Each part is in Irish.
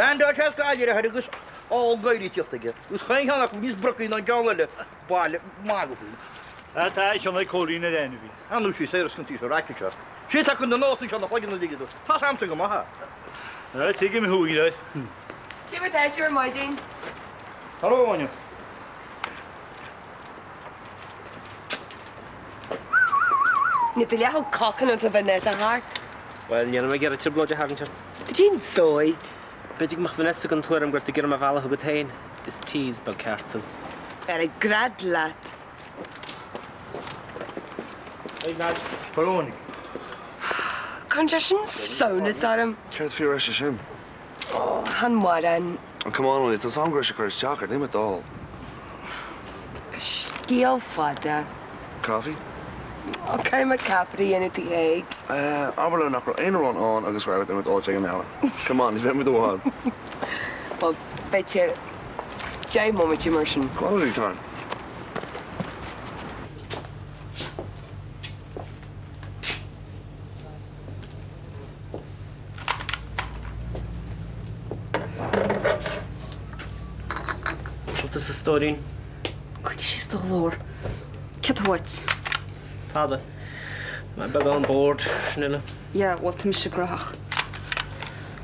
Bhean dá teas Gaillimh air agus ál gáirí ag tíocht aige, agus chaon cheann acu níos brocaí ná an ceann eile, bail magadh faoi. Tá, tá, chonaic Cóilín ar ainmhí. Ar ndóigh sí saor as cuntaois an raicet seo. Sí atá chun na nós anseo na cloigeann a ligean dó. Tá's a'msa go maith é. Á, tuigim thú, a Dhaid. Cé mar tá sibh ar maidin? Hello, Áine. Níl tú leath chomh cocanach le Vanessa thart. Bhuel, ní raibh mé ag iarraidh trioblóid a tharraingt ort. Cad é an dóigh? B'fhéidir go mbeadh Vanessa den tuairim go raibh tú ag iarraidh mé a mhealladh chugat féin. Is tease beag ceart thú. Ar a gread leat. Hey, lad. Hello, Áine. Cuireann sé sin samhnas orm. Céard faoi a raibh sé sin? Ó, chan mórán. Oh, come on, Áine, tá 's a'm go raibh sé ag cur isteach ort, níl mé dall. Scéal fada. Coffee? Ó, caithfidh mé ceapaire a dhéanamh de Thaidhg. Eh, abair leo nach raibh aon arán ann agus go raibh ort imeacht áit éigin eile. Come on, ní bheidh muid i bhfad. Bhuel, b'fhéidir 10 mbomaite mar sin. Quality time. Bhfuil tusa a stóirín? Coinnigh síos do ghlór. Céard tá uait? Tada. Tá mé beagán bored, sin uile. Yeah, bhuel tá mise graitheach.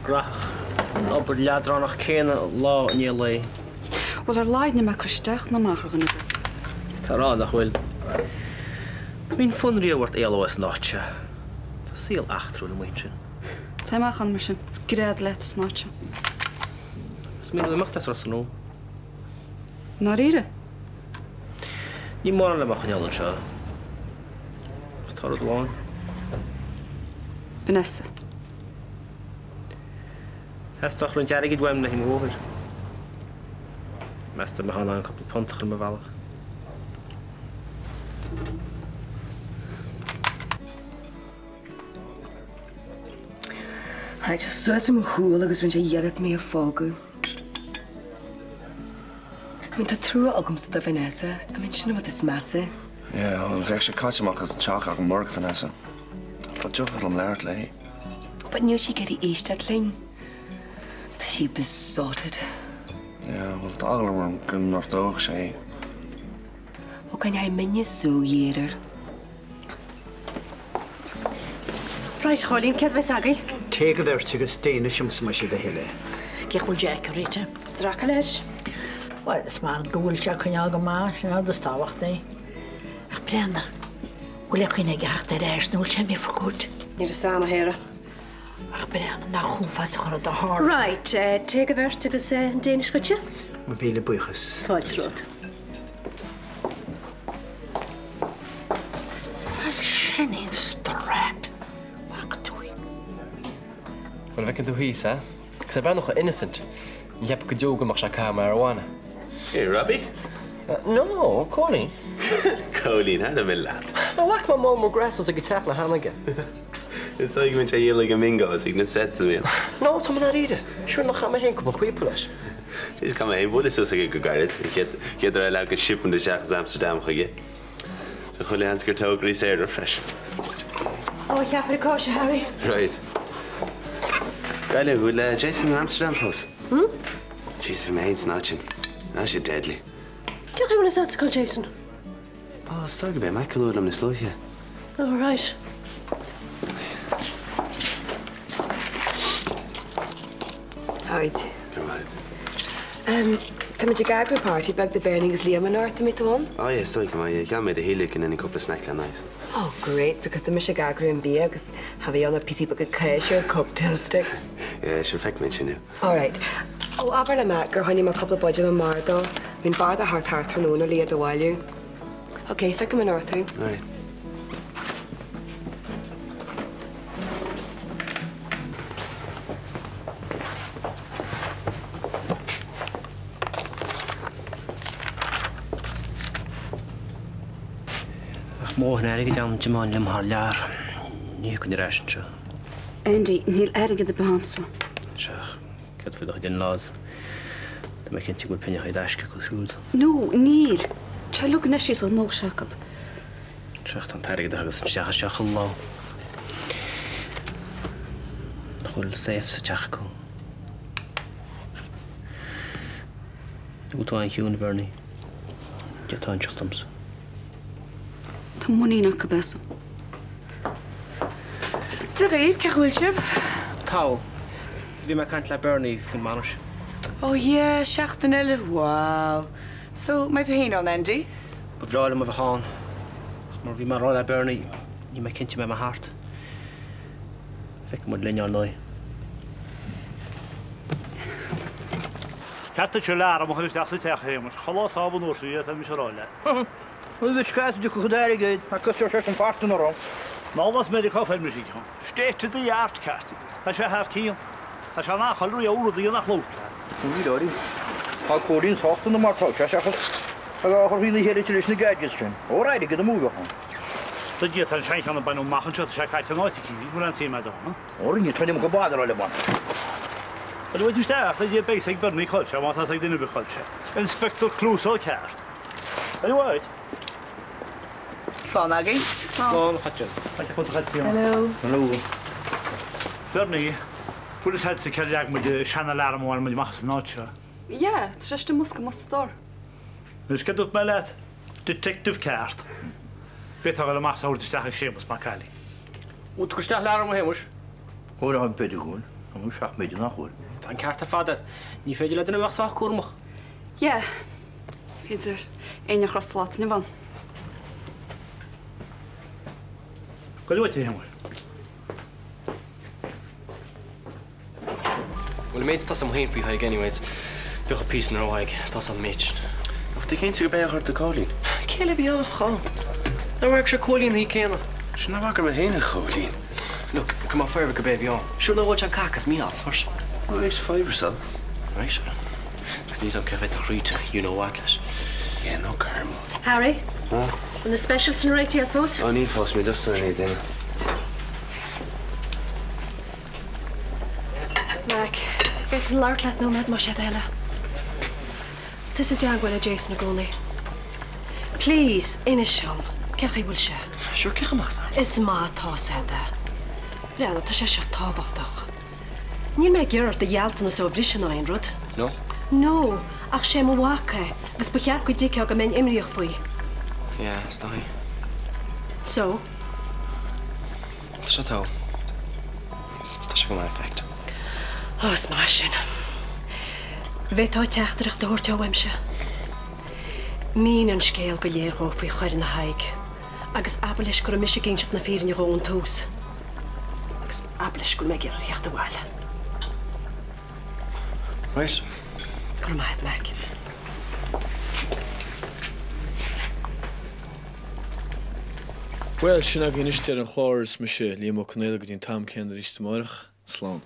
Graitheach? An obair leadránach céanna lá i ndiaidh lae. Bhuel ar a laghad níl mé ag cur isteach ná amach ar dhuine ar bith. Tá a rá nach bhfuil. Dá mbíonn fonn riamh ort éaló as an áit seo. Tá saol eachtrúil amuigh ansin. Téigh amach ann mar sin. Is gread leat san áit seo. Is mian liom imeacht as Ros na Rún. I ndáiríre? Níl mórán le mo choinneáil anseo. Ach tá rud amháin. Vanessa. Theastódh roinnt airgid uaim le haghaidh mo bhóthair. Meas tú an mbeifeá in ann cúpla punt a chur i mo bhealach? Tháinig sé suas i mo chúl agus rinne sé iarracht mé a phógadh. I mean, tá trua agamsa do Vanessa. I mean, sin an rud is measa. Yeah, bhuel, bheadh sé caite amach as an teach agam murach Vanessa. Dá dtiocfadh liom labhairt léi. But níl sí ag iarraidh éisteacht linn. Tá sí besotted. Yeah, bhuel, tá eagla orm go ngortódh sé í. Ó coinneoidh muidne súil ghéar air. Right, a Chóilín, céard a bheas agaibh? Tae do bheirt agus Danish agamsa más é do thoil é. Cén chaoi a bhfuil Jack, a Rita? Stracadh leis. Bhuel, is maith go bhfuil sé ag coinneáil go maith, sin an rud is tábhachtaí. Ach breathnaigh, bhfuil aon chuimhne aige theacht ar ais nó bhfuil sé imithe for good? Níl fhios a'm, a Shéara. Ach breathnaigh, nach uafásach an rud a tharla. Right, tae do bheirt agus an Danish dhuitse? Mo mhíle buíochas. Fáilte romhat. Bhuel, sin í an strap. Bhfaca tú í? Bhuel, an bhfeiceann tú thíos é? Agus é breathnú chomh innocent. Ní cheapfá go deo go mbeadh sé ag caitheamh marijuana. Hey, Robbie? No, Cóilín. Cóilín, thar na mile leat. Ná bhfaca mé moll mór grass ag an teach na hAnnaige. Is dóigh go mbíonn sé á dhíol ag an mbingo is ag na sets a bhíonn. No, tá mé dáiríre. Sure nach chaith mé féin cúpla píopa leis. Jeez, chaith mé féin buille suas aige go gairid. An chéad chéad uair eile agam shipment isteach as Amsterdam chuige. Tá chuile sheans gur tograí Sarah freisin. Ó, ceapaire cáise, Harry. Right. Gaillimh, bhfuil Jason in Amsterdam fós? Hmm? Jeez, bhí mé féin san áit sin. Tá sé deadly. Cén chaoi a bhfuil fhios agat cá bhfuil Jason? Ó, is dóigh gurb é Michael a luaigh liom níos luaithe. Oh, right. Haigh. Go raibh maith. Táimid ag eagrú party beag do Bernie agus Liam anocht, an mbeidh tú ann? Oh yeah, is dóigh go mbeidh. Gheall mé do Shíle go ndéanfainn cúpla snack lena n-aghaidh. Oh great, because tá mise ag eagrú an bia agus cha bheidh ann ach píosaí beaga cáise ar cocktail sticks. Yeah, sure, feicfidh mé ansin thú. Alright. Ó, abair le Matt gur choinnigh mé cúpla buidéal ón mbeár dó. Bíonn fear a theacht thart tráthnóna le iad a bhailiú. Ok, feicfidh mé anocht thú. Alright. Ach mo dhóthain airgid agam tiomáint liom thar lear. Ní thiocfainn ar ais anseo. Andy, níl airgead ar bith agamsa. Sea, céard faoi do chuid in-laws? Tá mé cinnte go bhfuil pingin i dtaisce acu siúd. No, níl. Tá luig anois síos an nóis acu. Sea, tá an t-airgead a thagas isteach anseo chuile lá. Nach bhfuil safe sa teach acu? Bhfuil tú an-chiúin, a Bhernie. D'fhéadfá inseacht domsa. Tá muinín acu asam. Dia dhaoibh, cén chaoi a bhfuil sibh? Tá. Bhí mé ag caint le Bernie faoin mbainis. Oh yeah, seachtain eile, wow. So, mbeidh tú féin ann, Andy? Ba bhreá liom a bheith ann, ach mar a bhí mé a rá le Bernie, níl mé cinnte an mbeidh mé thart. Feicfidh muid linn, ar ndóigh. Ceart duit alarm a chur isteach sa teach, a Shéamais. Chuile sábh an uair sin, tá mise a rá leat. Ní bheadh cás a dtiocfadh an airgead agus ar seisean páirteanna orm. Ná las Meiriceá feirmeoirí ceann. State of the art ceart. Tá sé thar cionn. Tá sé in ann chuile rud a dhéanamh ach labhairt leat. Ní raibh. Tá Cóilín sách dona mar tá sé seachas a bheith á chur faoina chéile leis na gadgets sin. Óir airgead amú a bheadh ann. Do Dhia tá an seancheann a baineadh amach anseo tá sé caite in áit eicínt go bhfuil an tsuim a'd ann. Óir ní tuillim go b'fhada le baint. Bhuel uait isteach, a Dhia beidh 's ag Bernie cá bhfuil sé má tá 's ag duine ar bith cá bhfuil sé. Inspector Clouseau ceart. Bhuel uait. Slán agaibh. Slán, a Chaitlín. Hello. Hello. Bernie, bhfuil fhios a'dsa céard a leag muid sean-alarm a bhain muid amach as an áit seo? Yeah, tá sé istigh i mbosca amuigh sa stór. Anois céard dúirt mé leat? Detective ceart. B'fhéadfá a dhul amach 's a thabhairt isteach ag Séamus Mac Ailí. Bhfuil tú ag cur isteach alarm a Shéamuis? Ó, tá, b'fhéidir go bhfuil. Tá mé seach mb'fhéidir nach bhfuil. Tá an ceart ar fad agat. Ní féidir le duine a bheith sách cúramach. Yeah. Féidir éinne a chros sa lá atá inniu ann. Goil uait, a Shéamuis. Bhuel, an méid atá 's a'm féin faoi Thadhg anyways, bheadh a píosa ina aghaidh, tá 's a'm an méid sin. Ach tú cinnte gurb é a ghortaigh Cóilín? Cé eile a bhí ann ach an? Nár mharaigh sé Cóilín an oíche céanna? Sin nár bhagair mé féin ar Chóilín. Look, go mbeadh fadhb gurb é a bhí ann. Sure nár bhuail sé an cac as Mícheál, first. Right, fadhb ar son. Right. Agus níl 's a'm cé mhéad a chroíte you know what leis. Yeah, no caramel. Harry? Huh? Bhfuil na specials sin réitithe fós? Ó, níl fós, mé just in éad duine. Mac, b'fhéidir labhairt leat nóiméad más é do thoil é. Tusa i dteagmháil le Jason i gcónaí. Please, inis dom, cén chaoi a bhfuil sé? Sure, cén chaoi a mbeadh 's a'm? Is maith atá 's a'd é. Breathnaigh, tá sé seo tábhachtach. Níl mé ag iarraidh ort do ghealltanas a bhriseadh ná aon rud. No? No, ach sé mo mhac é agus ba cheart go dtuigfeá go mbeinn imníoch faoi. Yeah, is dóigh. So? Tá sé togha. Tá sé go maith, in fact. Ó, is maith sin. Bhféadfá teachtaireacht a thabhairt dó uaimse? Mínigh an scéal go léir dhó faoi choireanna Thaidhg agus abair leis go raibh mise ag inseacht na fírinne dhó ón tús. Agus abair leis go bhfuil mé ag iarraidh a theacht abhaile. Right. Go raibh maith agat, Mac. Bhuel, sin againn anois deireadh an chláir. Is mise Liam Ó Conghaile go dtí an t-am céanna arís amárach. Slán.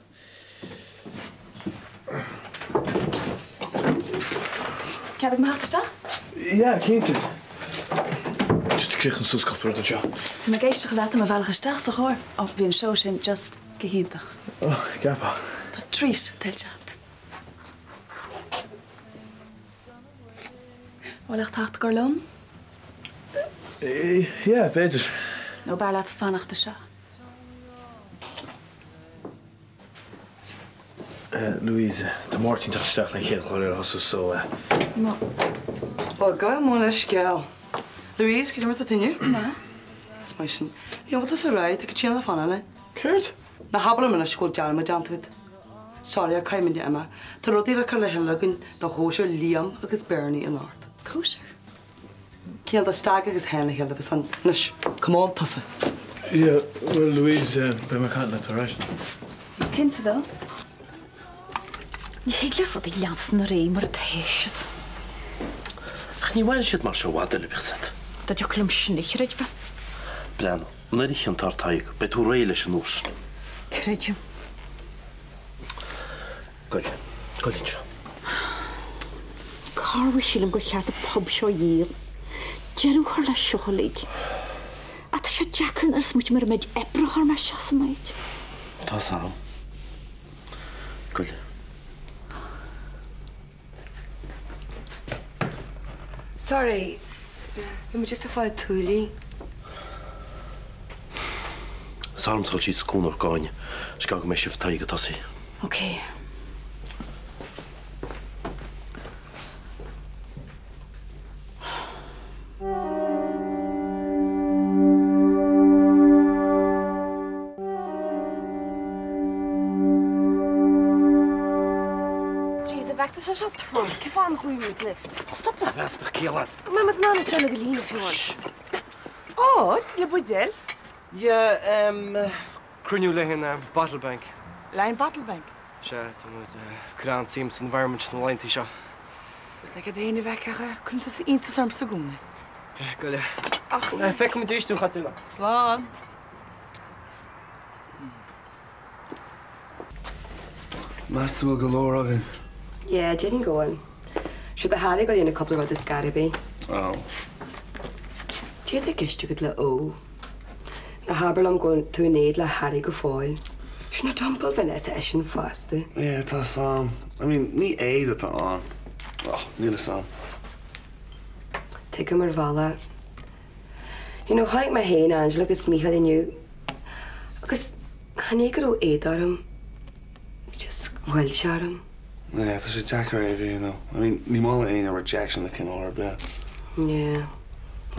Cead agam theacht isteach? Yeah, cinnte. Just ag críochnú suas cúpla rud anseo. Bhí mé ag éisteacht leat ar mo bhealach isteach sa charr. Ó, bhí an seó sin just go hiontach. Ó, ceapfá. Tá treat tuillte agat. Bhfuil leat teacht ag lón? Yeah, b'fhéidir. Nó b'fhearr leat fanacht anseo? Louise, tá Máirtín teacht isteach le an chéad chlár eile a thosú so. No. Bhuel, gabh mo leithscéal. Louise, cad é mar tá tú inniu? Maith. Is maith sin. An bhfuil tusa réidh? Tá Caitríona le fanacht linn. Céard? Ná habair liom anois go bhfuil dearmad déanta agat. Sorry, ach caithfidh muid imeacht. Tá rudaí le cur le chéile againn do chóisir Liam agus Bernie anocht. Cóisir? Cineál de stag agus hen le chéile agus an. Anois, come on, tusa. Yeah, well Louise, beidh mé ag caint leat, alright? Cinnte dó. Ní thig le rudaí leanstan ar aghaidh mar atá siad. Ach ní mhairfidh siad mar seo i bhfad eile, bíodh 's agat. Dá dtiocfadh liom sin a chreidbheáil. Breathnaigh, nuair a chiontófar Tadhg, beidh tú réidh leis an uair sin. Creidim. Goil. Goil anseo. Corruair sílim gur cheart an pub seo a dhíol. Deireadh a chur leis seo uilig. Ach tá sé deacair nuair a smaoiním ar an méid oibre a chuir mé isteach san áit. Tá 's a'm. Goil. Sorry, bhí mé just ag fáil túillí. Is orm dul síos cúnamh Gráinne. Is gá go mbeidh sibh Tadhg ag tosaí. Ok. Tá sé seo trom, cén fáth nach bhfuigheann muid lift? Stop mé bheith easpa ciall a'd. An mbeidh muid in ann an tseilg a líonadh fiú amháin? Áit le buidéil? Yeah, em, cruinniú le haghaidh an Bottle Bank. Le haghaidh an Bottle Bank? Sea, tá muid ag cur an-suim san environment na laethanta seo. Is ag éinne a bheith ceaptha, cuireann tusa iontas ormsa i gcónaí. Go leith. Ach, feicfidh muid arís tú, a Chaitríona. Slán. Meas tú bhfuil go leor againn? Yeah, déarfainn go bhfuil. Sure tá Harry ag dul a dhéanamh cúpla rud ar scor ar bith. Oh. Cad é atá i gceist agat le oh? Ná habair liom go bhfuil tú in éad le Harry go fóill. Sure ná dumpáil Vanessa eisean fosta. Yeah, tá 'fhios a'm. I mean, ní éad atá ann. Oh, níl 'fhios a'm. Tuigim ar bhealach. You know, chonaic mé féin Angela agus Mícheál inniu agus chan é go raibh éad orm, just ghoill sé orm. Yeah, tá sé deacair é a mhíniú. I mean, ní maith le éinne rejection de chineál ar bith. Yeah,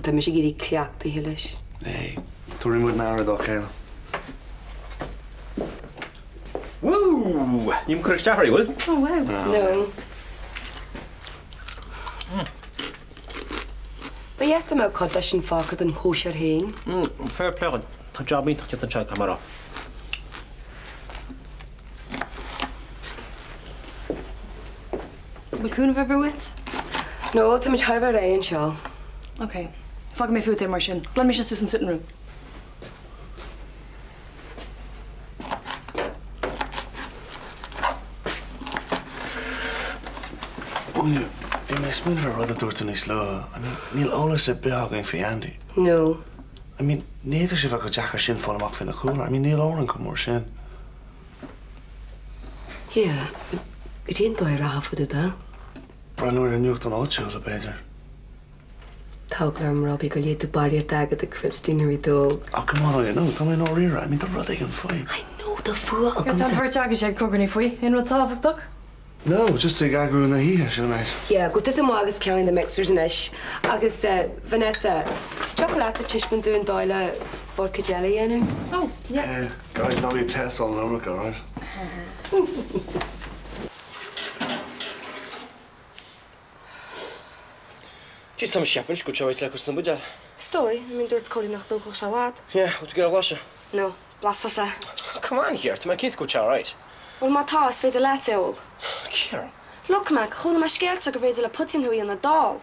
tá mise ag éirí cleachtaithe leis. Hey, tabharfaidh muid aire dá chéile. Woo! Níl mé ag cur isteach oraibh, bhfuil? Oh wow. No. Ba dheas dá mbeadh cuid de sin fágtha don chóisir féin. Fair play dhuit. Tá jab iontach déanta anseo ag Camara. Bhfuil cúnamh ar bith uait? No, táimid thar a bheith réidh anseo. Ok. Fágfaidh mé fút é mar sin. Glanfaidh mise suas an sitting room. Áine, bhí mé ag smaoineamh ar rud a dúirt tú níos luaithe. I mean, níl eolas ar bith againn faoi Andy. No. I mean, ní fhéadfadh sé bheith chomh deacair sin fáil amach faoina chúlra. I mean, níl Árainn chomh mór sin. Yeah, but cad é an dóigh a rachfá faoi deara? Breathnú ar an nuachtán áitiúil, b'fhéidir. Tá eagla orm Robbie go léigh tú barraíocht Agatha Christie nuair a bhí tú óg. Oh come on Áine, no, tá mé i ndáiríre, I mean tá rud éigin faoi. I know, tá fuath Tá agamsa. an bheirt agaibhse ag cogarnaigh faoi, aon rud tábhachtach? No, just ag eagrú na hoíche, sin an méid. Yeah, gabh tusa amach agus ceannaigh na mixers anois. Agus eh, Vanessa, thiocfadh leatsa taispeáint dúinn dóigh le vodka jelly a dhéanamh? Oh, yeah. Eh, guys, ná bí ag tástáil an iomarca, alright? Jeez, tá mise ag ceapadh anois go bhfuil sé réidh le cur sna buidéil. Is dóigh, I mean dúirt Cody nach dtógfadh sé i bhfad. Yeah, bhfuil tú ag iarraidh a bhlaiseadh? No, blais tusa. Come on, Ciara, tá mé cinnte go bhfuil sé alright. Bhuel má tá, is féidir leat é a ól. Ciara. Look, Mac, chuala mé scéalta gur féidir le poitín thú a dhéanamh dall.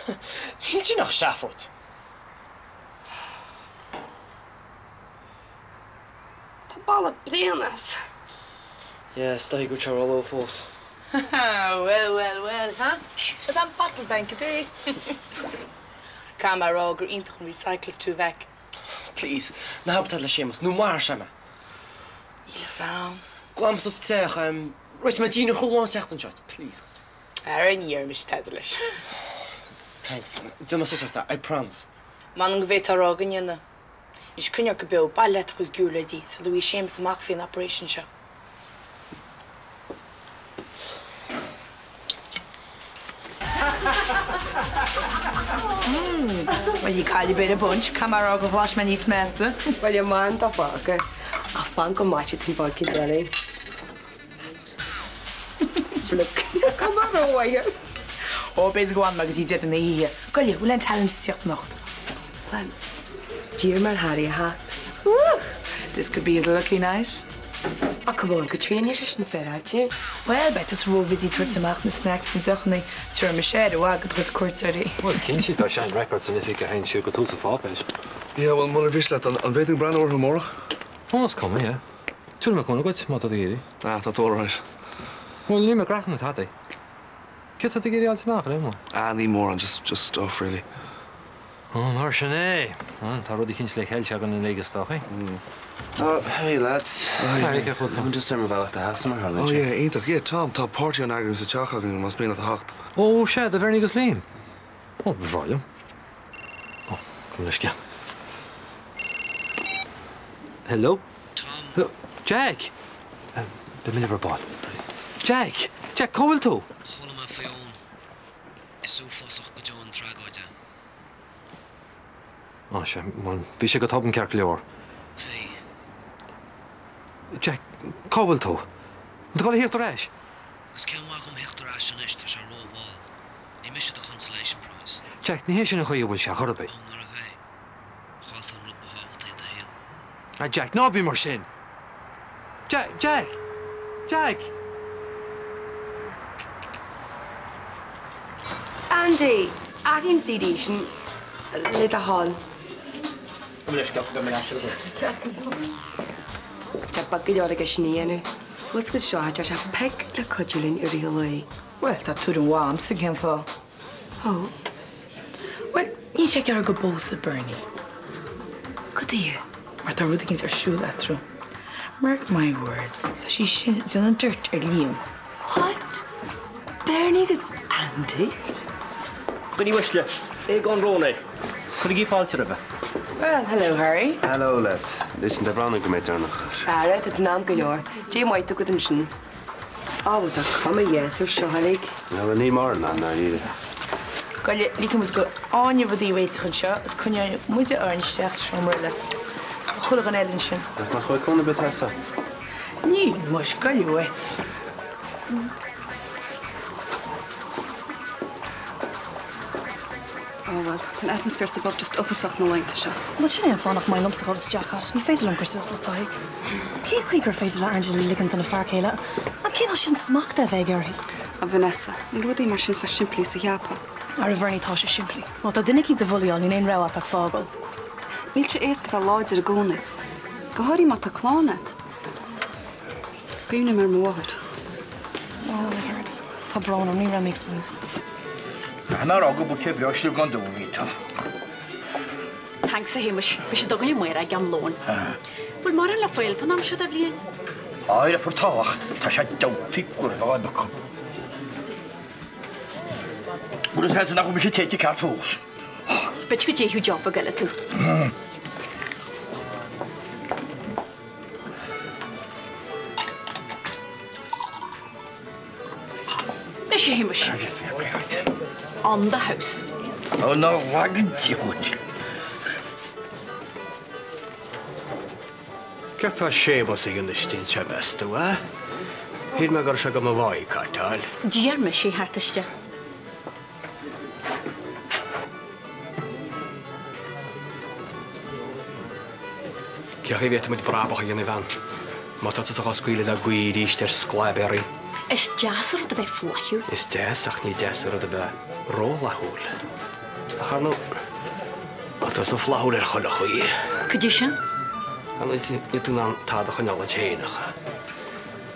Níl sin ach seafóid. Tá boladh bréan as. Yeah, is dóigh go bhfuil sé róluath fós. Well, well, well, ha? Siod an bottle bank ab é? Caithfidh mé a rá gur iontach an recyclist tú a Mhac. Please, ná habair tada le Séamus, nó maróidh sé mé. Níl fhios a'm. Glanfaidh mé suas an teach, réiteoidh mé dinnéar chuile lá an tseachtain seo, please. Ara ní dhéarfaidh mise tada leis. Thanks. Déanfaidh mé suas ort é, I promise. M'anam go bhféadfá a rá go ndéanfaidh. Anois coinnigh ort go beo, bailigh leat do chuid giúirléidí sula bhfaighidh Séamus amach faoin operation seo. Bhuel ní caill ar bith ar an bpunch, caithfidh mé a rá gur bhlais mé níos measa. Bhuel, man tá fágtha. Ach fan go mblaisfidh tú an vodka jelly. Fliuch. Come on, ó, Ó, b'fhéidir go bhfanfaidh mé go dtí deireadh na hoíche. Goile, bhfuil aon talent ag tíocht anocht? Bhuel, d'iarr mé ar Harry a theacht. This could be his lucky night. Oh, come on, Caitríona, níl sé sin féaráilte. Bhuel, beidh tusa ró-bhusy ag tabhairt amach na snacks 's na deochanna, tabharfaidh mise aire mhaith do do chuid cuairteoirí. Bhuel, cinnte, tá sean-records san oifig a théann siar go tús an pháipéir. Yeah, bhuel, munar mhiste leat, an bhféadfainn breathnú orthu amárach? Ó, is cuma, yeah. Tabharfaidh mé cúnamh duit, má tá tú ag iarraidh. Ah, tá tú alright. Bhuel, níl mé gnaitheach ná tada. Céard tá tú ag iarraidh a fháilt amach, ar aon nós? Ah, ní mórán, just, just stuff, really. Ó, mar sin é. Bhuel, tá rud eicínt le ceilt againn uilig, is dócha. Oh, hey lads. Hi, cén chaoi a bhfuil tú? Just ar mo bhealach do theachsa mar tharla Oh sé. yeah, iontach. Yeah, Tom, tá páirtí á eagrú sa teach againn más mian leat a theacht. Ó, sea, do Bhernie agus Liam. Ó, ba bhreá liom. Ó, gabh mo leithscéal. Hello? Tom. Hello? Jack! Beidh mé libh ar ball. Jack! Jack, cá bhfuil tú? Chuala mé faoi Eoin. Is uafásach go deo an tragóid é. Á, sea, bhuel, bhí sé go tobann ceart go leor. Bhí. Jack, cá bhfuil tú? An tú ag dul a thíocht ar ais? Agus cén mhaith dhom theacht ar ais anois, tá sé ró-mhall. Ní mise do chonsolation prize. Jack, ní hé sin an chaoi a bhfuil sé chor ar bith. Ó, nárbh é? Chaill tú an rud ba thábhachtaí i do shaol. A Jack, ná bí mar sin! Jack! Jack! Jack! Andy, athraigh an CD sin le do thoil. Tá beag go leor aige sin a dhéanamh. Thuas go seo tá sé pic le cuidiú linn i rith an lae. Bhuel, tá tuairim mhaith a'msa cén fáth. Ó. Bhuel, níl sé gearr go bpósfaidh Bernie. Cad chuige? Mar tá rud éicint ar siúl eatarthu. Mark my words, tá sí sin ag déanamh dirt ar Liam. What? Bernie agus Andy? A dhaoine uaisle, é gan brón é. Cuirigí fáilte roimhe. Well, hello Harry. Hello lads. Listen, tá brón orm go mbeidh deireanach. Ara, tá tú in am go leor. Dé maith agat ansin. Á, bhuel tá cuma dheas ar seo uilig. Bhuel, ní mar ná ndáiríre. Goile, ligfidh muid do Áine rudaí a réiteach anseo is coinneoidh muide orainn isteach sa seomra eile. Tá chuile dhuine eile ansin. Ach nach bhfuil cúnamh ar bith thar sa? Níl, muis, goile uait. Ó bhuel, tá an atmaisféar sa bpub just uafásach na laethanta seo. Bhuel, sin é an fáth nach maith liomsa dhul isteach ann. Ní féidir liom cur suas le Tadhg. Cén chaoi gur féidir le Angela ligean dona fear céile an cineál sin smachta a bheith aige uirthi? A Vanessa, níl rudaí mar sin chomh simplí is a cheapfá. Ara Bhernie, tá sé simplí. Má tá duine éicint do bhulaíáil, níl aon rogha a't ach fágáil. Níl sé éasca bheith láidir i gcónaí. Go háirithe má tá clann a't. Cuimhním ar mo mháthair. Ó, a Bhernie, tá brón orm, ní raibh mé ag smaointiú. Caithfidh mé a rá go bhfuil sé breá sliogán dubh a bhí tú. Thanks, a Shéamais. Beidh siad againn amárach ag am lóin. Bhfuil mórán le fáil fán am seo de bhliain? Á, le tá ach tá sé diabhaltaí curtha acu. Bhuel, is ea nach bhfuil mise téite ceart fós. B'fhéidir go dtéifeadh deoch bheag eile tú. Anois, a Shéamais. On the house. Ó, ná lagan diabhail. Céard tá Séamus ag déanamh istigh anseo meas tú, a? Shíl mé go raibh sé go mo bháiceátáil. D'iarr mise é theacht isteach. Cé chaoi a bhféadfaidh muid brabach a dhéanamh ann má tá tusa dhá scaoileadh le gaoth arís ar sclaibéaraí? Is deas an rud a bheith flaithiúil. Is deas ach ní deas an rud a bheith rófhlaithiúil. Ach ar ndóigh, tá tusa flaithiúil ar chuile chaoi. Cad é sin? Ar ndóigh, níl tú in ann tada a choinneáil duit féin ach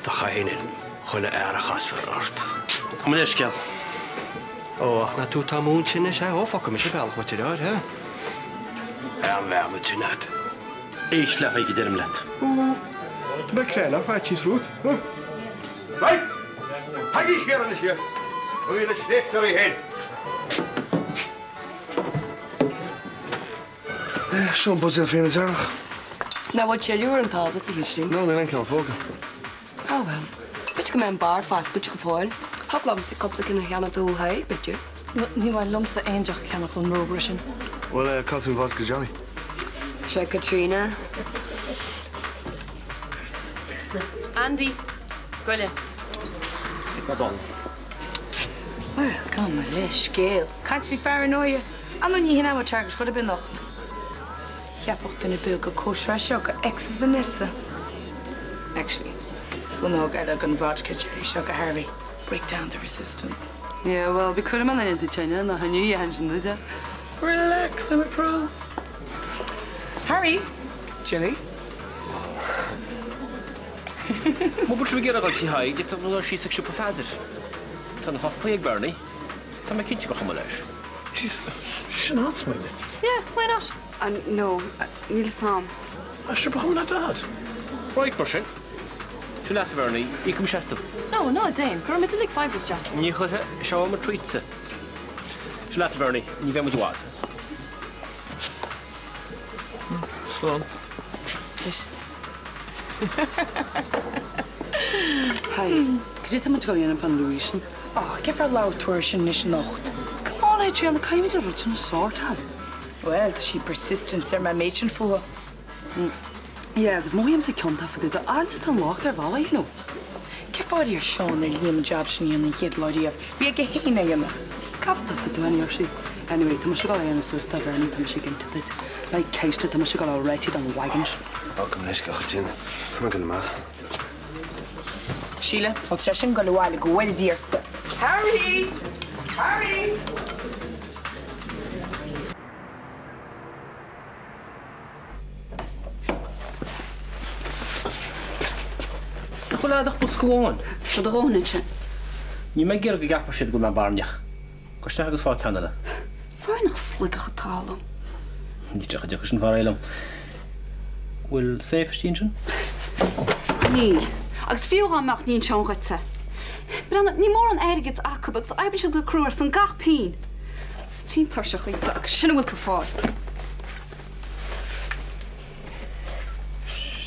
do chaithfinn ar chuile fhear a chasfar ort. Tá mo leithscéal. Ó, ach nach tú atá múinte anois, eh? Ó, fágfaidh mise bealach muid ar ár, eh? An bhean sin a'd. Éist le haghaidh a deirim leat. Ó, tá mé cráite faitíos romhat, huh? Right! Tagaigí siar anois iad! Ó bhí na sléibhte oraibh féin! Seo an buidéal fíona deireanach. Nach bhfuil tuilleadh ar an tábla sa chistin? No, níl aon ceann fágtha. Á bhuel, b'fhéidir go mbeidh an beár foscailte go fóill. Thig liomsa cúpla ceann a cheannach do Thaidhg, b'fhéidir. Ní maith liomsa aon deoch a cheannach ón rógaire sin. Bhuel, cá bhfuil an vodka Johnny? Sé Caitríona. Andy, goile. Bhuel, gabh mo leithscéal. Caint faoi pharanoia. Ar ndóigh ní hin é mo target chor ar bith anocht. Cheapfadh duine ar bith gur cóisir é seo do exes Vanessa. Actually, spúnóg eile den vodka cherry seo do Harvey. Break down the resistance. Yeah, well, bhí cúram an duine tine ná hinniu a dhéanann sin duit. Relax, I'm a pro. Harry! Jilly? Má bhfuil sibh ag iarraidh dul tigh Thaidhg, d'fhéadfadh muid dul síos ag siopa Pheadair. Tá na hapaí ag Bernie. Tá mé cinnte gur chuma leis. Jeez, sin an-smaoineamh. Yeah, why not? No, níl fhios a'm. Ah, sure, ba chuma le Dad. Right, mar sin. Seo leat, a Bhernie, íocfaidh mise as tú. No, ná déan, cuirfidh muid uilig fiver isteach. Ní chuirfidh, seo mo treat-sa. Seo leat, a Bhernie, ní bheidh muid i bhfad. Slán. Hi, cad é tá muid ag dul a dhéanamh fán Louise sin? Á, cén fáth ar labhair tú air sin anois anocht? Come on, a Chaitríona, caithfimid an rud sin a shortáil. Bhuel, tá sí persistent, déarfaidh mé an méid sin fúithi. Yeah, agus mothaímse ciontach fá dtaobh de. Ar ndóigh tá an locht ar Mholly, you know. Cén fáth ar iarr Seán ar Liam an jab sin a dhéanamh an chéad lá riamh? Bhí aige féin é a dhéanamh. Cá bhfuil tusa dúinn, ar sí. Anyway, tá mise ag dul a dhéanamh suas do Bhernie, tá mise ag inse duit. Beidh ceist, tá mise ag dul a réitigh don wagon. Ó, gabh mo leithscéal, a Chaitríona. Tá mé ag dul amach. Síle, Tá seisean ag dul abhaile go bhfóire Dia ort. Harry! Harry! Nach bhfuil agat ach bosca amháin? Tá do dhóthain ansin. Níl mé ag iarraidh go gceapfadh siad go bhfuil mé barainneach. Gabh isteach agus fág ceann eile. Barainneach sliogach atá liom. Ní deoch a dtiocfaidh sin faraor liom. Bhfuil safe istigh ansin? Níl. Agus fiú dhá mbeadh, ní inseoinn dhuit é. Breathnaigh, níl mórán airgid acu agus oibríonn siad go crua ar son gach pingin. Tinn tuirseach dhuit agus sin a bhfuil tú a fháil.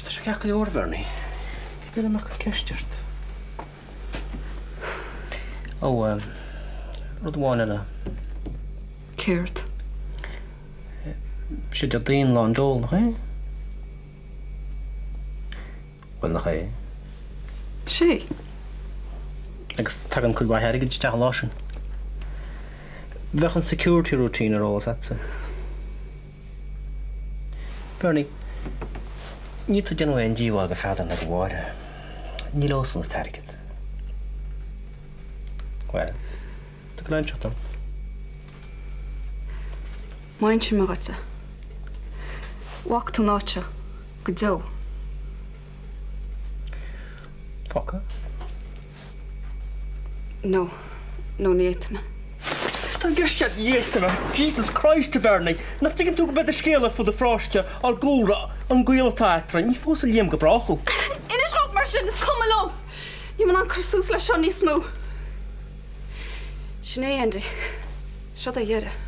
Tá sé ceart go leor, a Bhernie. B'fhéidir go mbeadh ceist ort. Ó, rud amháin eile. Céard? Sé Déardaoin lá an dole, nach é? Bhuel, nach é? Sé. Agus tagann cuid mhaith airgid isteach an lá sin. Bheadh an security routine ar eolas agatsa. Bernie, níl tú ag déanamh aon díobháil do Pheadar ná do Mháire. Ní leosan an t-airgead. Bhuel, tú ag inseacht dom. Má insím dhuit é, fágfaidh tú an áit seo go deo. Fágfaidh? No, no ní fhéadfaidh mé. Tá i gceist agat ní fhéadfaidh mé. Jesus Christ, a Bhernie, nach dtuigeann tú go mbeidh an scéal ar fud an pharóiste, ár gcúlra, an gaol atá eadrainn, ní phósfaidh Liam go brách thú. Inis dhom mar sin, is cuma liom! Níl mé in ann cur suas leis seo níos mó. Sin é, Andy. Seo do dheireadh.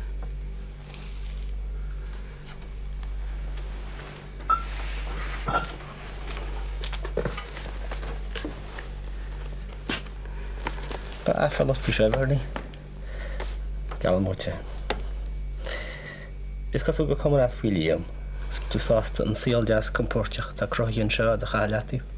Ba aiféalach faoi seo, a Bhernie. Geallaim dhuit é. Is cosúil gur cuma leat faoi Liam agus go bhfuil tú sásta an saol deas compóirteach atá cruthaithe anseo a chaitheamh i leataobh.